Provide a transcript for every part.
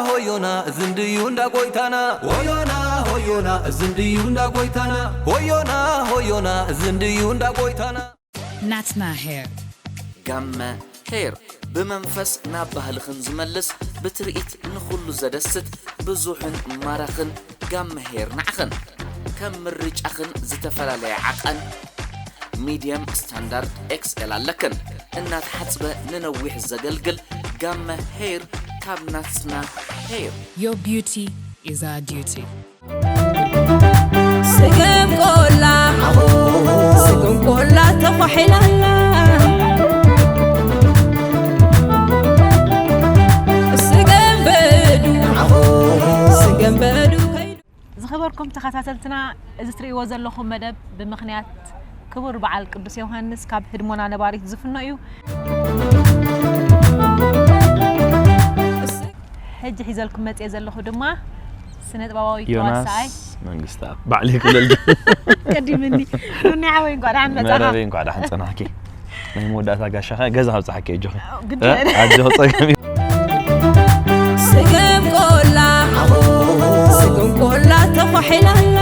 ሆዮና ዝንድዩ እንዳ ጎይታና። ሆዮና ሆዮና ዝንድዩ እንዳ ጎይታና። ሆዮና ሆዮና ዝንድዩ እንዳ ጎይታና። ናትና ሄር። ጋመ ሄር፣ ብመንፈስ ናብ ባህልኽን ዝመልስ፣ ብትርኢት ንኹሉ ዘደስት፣ ብዙሕን ማራኽን። ጋመ ሄር ንዓኽን። ከም ምርጫኽን ዝተፈላለየ ዓቐን፣ ሚድየም፣ ስታንዳርድ፣ ኤክስኤል ኣለክን። እናተሓጽበ ንነዊሕ ዘገልግል ጋመ ሄር ካብ ናትና ሄር። Your beauty is our duty. ስገም ቆላ፣ ስገም ቆላ ተኳሒላላ። ስገም በዱ፣ ስገም በዱ ከይዱ። ዝኸበርኩም ተኸታተልትና፣ እዚ ትርእይዎ ዘለኹም መደብ ብምኽንያት ክቡር በዓል ቅዱስ ዮሃንስ ካብ ህድሞና ነባሪት ዝፍኖ እዩ። ሕጂ ሒዘልኩም መጽየ ዘለኹ ድማ ስነ ጥበባዊ ዮናስ ተዋሳኣይ መንግስተኣብ። ባዕለይ ክብለል። ቀዲምኒ። ዮኒ ሓወይ፣ እንኳዕ ደሓን መጻኻ። መረበይ፣ እንኳዕ ደሓን ጸናሕኪ። ናይ መወዳእታ ጋሻኻ ገዛ ካብ ጸሓኪ ኣጆኺ። ግዲ እ? ኣጆኺ ጸገም እዩ። ስገም ቆላ፣ ስገም ቆላ ተኳሒላላ።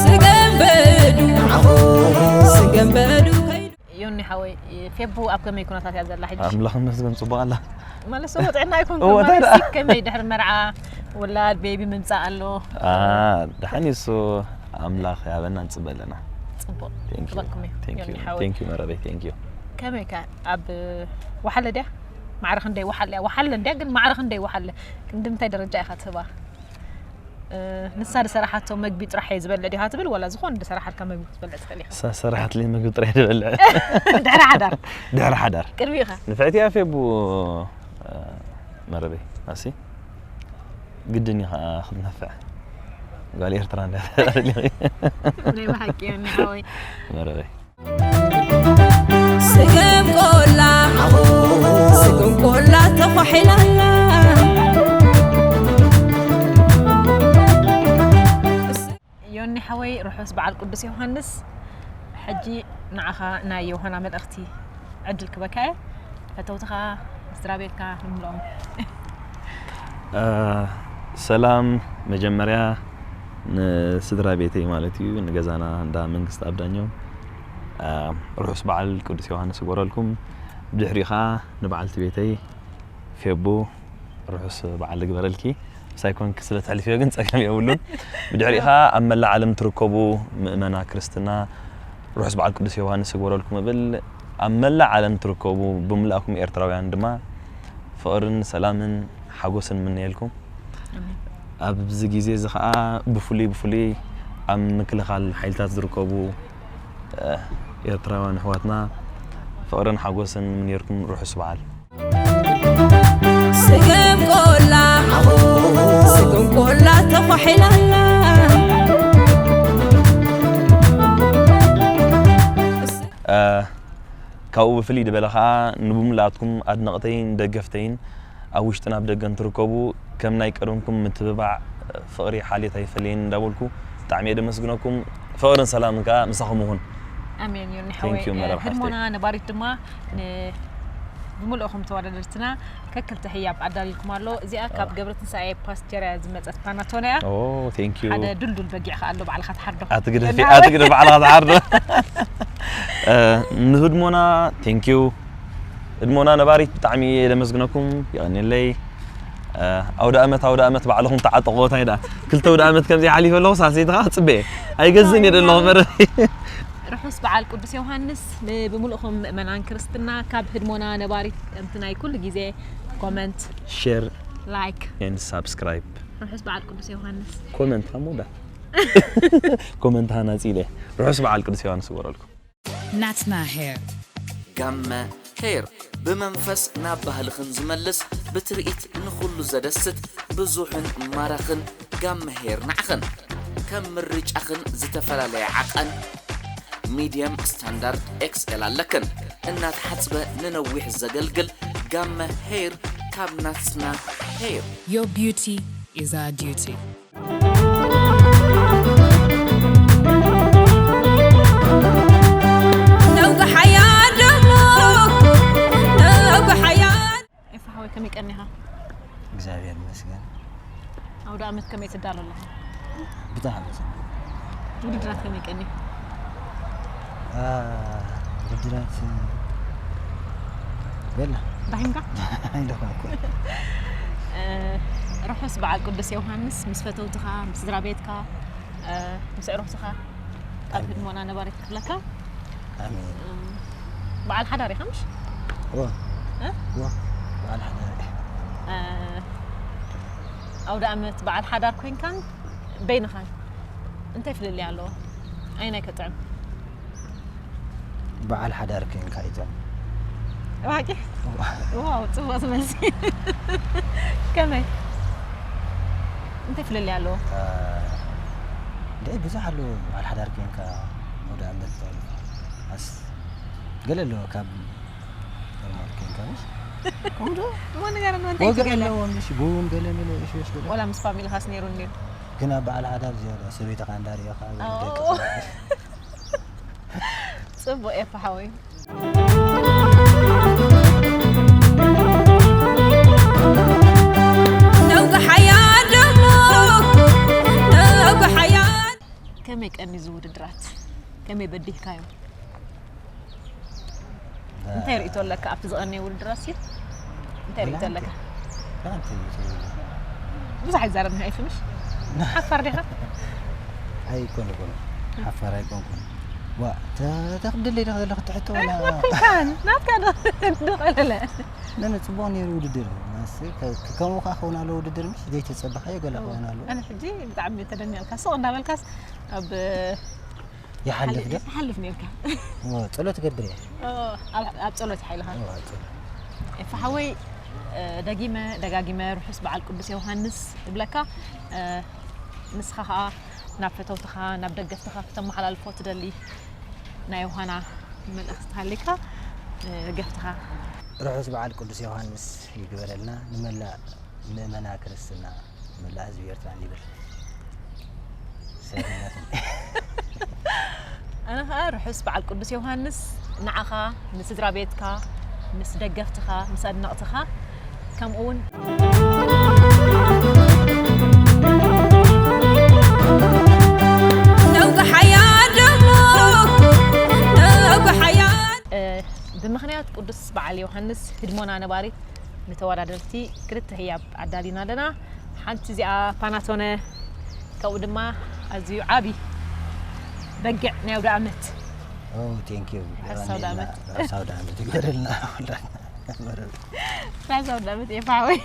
ስገም በዱ፣ ስገም በዱ ከይዱ። ዮኒ ሓወይ፣ ፌቡ ኣብ ከመይ ኩነታት እያ ዘላ ሕጂ? ኣምላኽ ይመስገን፣ ጽቡቕ ኣላ። ማለት፣ እሱ ጥዕና ኣይኮንኩን እወ፣ ማለት፣ እንታይ ደኣ? ከመይ ድሕሪ መርዓ፣ ውላድ፣ ቤቢ ምምጻእ ኣሎ? ኣ፣ ደሓን እዩ እሱ፣ ኣምላኽ ይሃበና፣ ንጽበ ኣለና። ጽቡቕ። Thank you። ክበኩም እዩ፣ Thank you። ዮኒ ሓወይ። Thank you መረበይ፣ thank you። ከመይ ከ ኣብ ወሓለ ድያ? ማዕረ ክንደይ ወሓለ እያ? ወሓለ እንድያ፣ ግን ማዕረ ክንደይ ወሓለ? ክንዲ ምንታይ ደረጃ ኢኻ ትህባ? እ፣ ንሳ ዝሰራሓቶ መግቢ ጥራሕ እየ ዝበልዕ ዲኻ ትብል፣ ወላ ዝኾነ ዝሰራሓልካ መግቢ ክትበልዕ ትኽእል ኢኻ? ንሳ ዝሰራሓትለይ መግቢ ጥራሕ እየ ዝበልዕ። ድሕሪ ሓዳር? ድሕሪ ሓዳር። ቅድሚኡ ኸ? ንፍዕቲ እያ ፌቡ፣ እ፣ መረበይ። ኣሲ፣ ግድን እዩ ኸዓ ክትነፍዕ። ጓል ኤርትራ እንድያ ተላልዩ። ናይ ብሓቂ ዮኒ ሓወይ። መረበይ። ስገም ቆላ፣ ስገም ቆላ ተኳሒላላ። ዮኒ ሓወይ፣ ርሑስ በዓል ቅዱስ ዮሃንስ። ሕጂ ንዓኻ ናይ ዮሃና መልእኽቲ ዕድል ክበካ እየ። ፈተውትኻ፣ ስድራ ቤትካ፣ ንብሎም። እ፣ ሰላም፣ መጀመርያ ንስድራ ቤተይ ማለት እዩ፣ ንገዛና እንዳ መንግስቲ ኣብዳኘው፣ እ፣ ርሑስ በዓል ቅዱስ ዮሃንስ ይግበረልኩም። ብድሕሪኡ ኸዓ ንበዓልቲ ቤተይ ፌቡ ርሑስ በዓል ይግበረልኪ። ምሳይ ኮንኪ ስለ ተሕልፍዮ ግን ጸገም የብሉን። ብድሕሪኡ ኸዓ ኣብ መላእ ዓለም ትርከቡ ምእመና ክርስትና ርሑስ በዓል ቅዱስ ዮሃንስ ይግበረልኩም እብል። ኣብ መላእ ዓለም ትርከቡ ብምልኣኩም ኤርትራውያን ድማ ፍቕርን ሰላምን ሓጎስን እምነየልኩም። ኣሜን። ኣብዚ ግዜ እዚ ኸዓ ብፍሉይ ብፍሉይ ኣብ ምክልኻል ሓይልታት ዝርከቡ፣ እ፣ ኤርትራውያን ኣሕዋትና ፍቕርን ሓጎስን እምነየልኩም። ርሑስ በዓል። ስገም ቆላ፣ ስገም ቆላ ተኳሒላላ። እ፣ ካብኡ ብፍልይ ዝበለ ኸዓ ንብሙላትኩም ኣድነቕተይን ደገፍተይን ኣብ ውሽጥን ኣብ ደገን ትርከቡ፣ ከም ናይ ቀደምኩም ምትብባዕ፣ ፍቕሪ፣ ሓልዮት ኣይፈለየኒ እንዳበልኩ ብጣዕሚ እየ ደመስግነኩም። ፍቕርን ሰላምን ከኣ ምሳኹም ይኹን። ኣሜን። ዮኒ ሓወይ፣ Thank you መረብ ሓፍተይ። ህድሞና ነባሪት ድማ ን-፣ ብምልእኹም ተወዳደርትና ከክልተ ህያብ ኣዳልልኩም ኣሎ። እዚኣ ካብ ገብረ ትንሳኤ ፓስቸር እያ ዝመጸት፣ ፓናቶና እያ። ኦ፣ thank you። ሓደ ዱልዱል በጊዕ ከኣ ኣሎ፣ ባዕልኻ ትሓርዶ። ኣትግደፊ፣ ዮኒ ሓወይ። ኣትግደፊ፣ ባዕልኻ ትሓርዶ። እ፣ ንህድሞና thank you። ህድሞና ነባሪት ብጣዕሚ እየ ደመስግነኩም፣ የቐንየለይ። እ፣ ኣውደ ኣመት፣ ኣውደ ኣመት ባዕልኹም ተዓጠቑ፣ እንታይ ደኣ። ክልተ ኣውደ ኣመት ከምዚ ሓሊፈ ኣለኹ፣ ሳልሰይቲ ከኣ ክጽበ እየ። ኣይገዝእን እየ ዘለኹ መረብ። ርሑስ በዓል ቅዱስ ዮሃንስ ንብምልእኹም ምእመናን ክርስትና ካብ ህድሞና ነባሪት፣ ከምቲ ናይ ኩሉ ግዜ ኮመንት፣ ሼር፣ ላይክ። And subscribe። ርሑስ በዓል ቅዱስ ዮሃንስ። ኮመንት ከኣ ሙዳ። ኮመንት ሃናጺ ኢለ። ርሑስ በዓል ቅዱስ ዮሃንስ ይግበረልኩም። ናትና ሄር። ጋመ ሄር፣ ብመንፈስ ናብ ባህልኽን ዝመልስ፣ ብትርኢት ንኹሉ ዘደስት፣ ብዙሕን ማራኽን ጋመ ሄር ንዓኽን። ከም ምርጫኽን ዝተፈላለየ ዓቐን፣ ሚድየም፣ ስታንዳርድ፣ ኤክስኤል ኣለክን። እናተሓጽበ ንነዊሕ ዘገልግል ጋመ ሄር ካብ ናትና ሄር። Your beauty is our duty. ነውጋ ሓያል ደሞ፣ ከመይ ቀኒኻ? እግዚኣብሔር ይመስገን። ኣውደ ዓመት ከመይ ትዳሎ ኣለኻ? ብጣዕሚ ጽቡቅ። ውድድራት ከመይ ቀኒ? አ፣ ውድድራት በላ ዳሂምካ? ኣይደኸምኩ። እ፣ ርሑስ በዓል ቅዱስ ዮሃንስ ምስ ፈተውትኻ፣ ምስ ስድራ ቤትካ፣ እ፣ ምስ ዕሩኽትኻ ካብ ህድሞና ነባሪት ክፍለካ። ኣሜን። እ፣ በዓል ሓዳር ኢኻ ምሽ? ወ እ? ወ በዓል ሓዳር። እ፣ ኣውደ ዓመት በዓል ሓዳር ኮይንካን በይንኻን እንታይ ፍልልይ ኣለዎ? ኣየናይ ከጥዕም? በዓል ሓዳር ኮይንካ ይጥዕም። ዋቂ? ዋው፣ ጽቡቕ መልሲ። ከመይ? እንታይ ፍልልይ ኣለዎ? እንደ ብዙሕ ኣለዎ። በዓል ሓዳር ኮይንካ ኣውደ ዓመት ተሕልፎ ኣስ ገለ ኣለዎ ካብ ኖርማል ኮይንካ ምሽ ከምዶ እሞ ንገረኒ እንታይ ወገን ትገለ? ኣለዎ ምሽ ቡን ገለ መለ እሽሽ ገለ ወላ ምስ ፋሚልኻስ ነይሩ እንድዩ? ግና በዓል ሓዳር ዝያዳ ሰበይትኻ እንዳርኢኻ ኣዎ። ደቅኻ ጽቡቕ ኤፋ ሓወይ። ነውግሓያ ደሞ ነውግሓያ ከመይ ቀኒ እዚ ውድድራት? ከመይ በዲህካዮ? እንታይ ርእይቶ ኣለካ ኣብቲ ዝቐነየ ውድድራት ሲ? እንታይ ርእይቶ ኣለካ? ብሓንቲ ርእይቶ የብለይን። ብዙሕ ኣይዛረብና ኣይፍምሽ? ሓፋር ዲኻ? ኣይኮነ ኮነ ሓፋር ኣይኮንኩን። ዋ ተተኽድለይ ዲኻ ዘለኹ ትሕቶ ወላ ኣይኮንካን ናትካ ዶ ዶ ቀለለ? ነነ ጽቡቕ ነይሩ ውድድር። ማስ ከምኡ ከኣ ክኸውን ኣለዎ ውድድር ምሽ ዘይተጸበኻዮ ገለ ክኸውን ኣለዎ። ኣነ ሕጂ ብጣዕሚ ተደኒቕካ ስቕ እንዳበልካስ ኣብ ይሓልፍ ዶ? ትሓልፍ ነርካ። ኦ፣ ጸሎት ገብር እየ። ኣብ ኣብ ጸሎት ሓይልኻ። ኦ፣ ጸሎት። ኤፋ ሓወይ እ፣ ደጊመ ደጋጊመ ርሑስ በዓል ቅዱስ ዮሃንስ እብለካ። እ፣ ንስኻ ኸኣ ናብ ፈተውትኻ ናብ ደገፍትኻ ክተመሓላልፎ ትደሊ ናይ ዮሃና መልእኽቲ ተሃሊካ እ፣ ደገፍትኻ ርሑስ በዓል ቅዱስ ዮሃንስ ይግበረልና ንመላእ ምእመና ክርስትና መላእ ህዝቢ ኤርትራ ይብል። ሰሪነት ኣነ ኸኣ ርሑስ በዓል ቅዱስ ዮሃንስ ንዓኻ፣ ንስድራ ቤትካ፣ ምስ ደገፍትኻ፣ ምስ ኣድነቕትኻ ከምኡ እውን ነውግሓያ ደሞ ነውግሓያ እ፣ ብምኽንያት ቅዱስ በዓል ዮሃንስ ህድሞና ነባሪት ንተወዳደርቲ ክልተ ህያብ ኣዳሊና ኣለና። ሓንቲ እዚኣ ፓናቶነ፣ ካብኡ ድማ ኣዝዩ ዓቢ በጊዕ ናይ ኣውደ ዓመት። ኦ፣ ቴንክ ዩ። ርሑስ ኣውደ ዓመት። ርሑስ ኣውደ ዓመት ይግበረልና። ርሑስ ኣውደ ዓመት ኤፋ ሓወይ።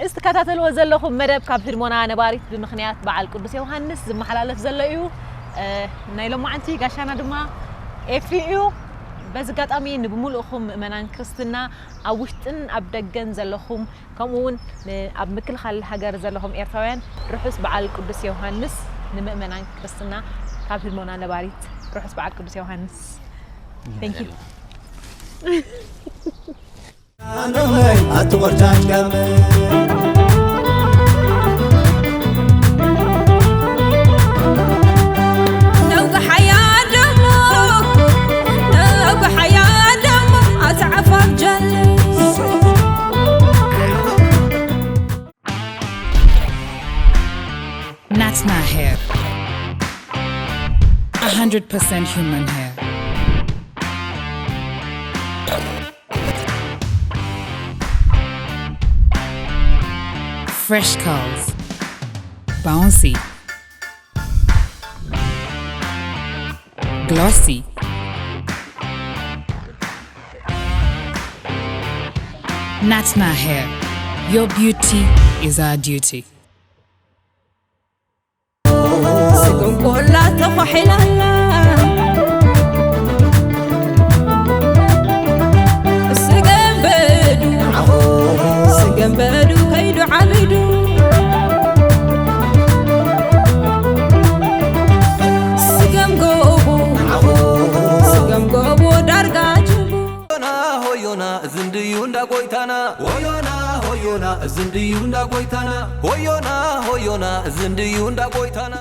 እዚ ትከታተልዎ ዘለኹም መደብ ካብ ህድሞና ነባሪት ብምኽንያት በዓል ቅዱስ ዮሃንስ ዝመሓላለፍ ዘሎ እዩ። እ፣ ናይ ሎማዓንቲ ጋሻና ድማ ኤፊ እዩ። በዚ ኣጋጣሚ ንብምሉእኹም ምእመናን ክርስትና ኣብ ውሽጥን ኣብ ደገን ዘለኹም ከምኡ እውን ን-፣ ኣብ ምክልኻል ሃገር ዘለኹም ኤርትራውያን ርሑስ በዓል ቅዱስ ዮሃንስ ንምእመናን ክርስትና ካብ ህድሞና ነባሪት ርሑስ በዓል ቅዱስ ዮሃንስ። Thank you። ኣቲ ቆርጫጭ ጋመ ነውግሓያ ደሞ ነውግሓያ ደሞ ኣቲ ዓፋፍ ጀልስ Natna hair. A hundred percent human hair. Fresh curls. Bouncy. Glossy. Natna hair. Your beauty is our duty. ስገም ቆላ ተዃሒላላ ስገም በዱ ስገም በዱ ከይዱ ዓቢዱ ስገም ጎቦ ስገም ጎቦ ዳርጋ ጅቡ ሆዮና ሆዮና እዚ እንድዩ እንዳ ጎይታና ሆዮና ሆዮና እዚ እንድዩ እንዳ ጎይታና ሆዮና ሆዮና እዚ እንድዩ እንዳ ጎይታና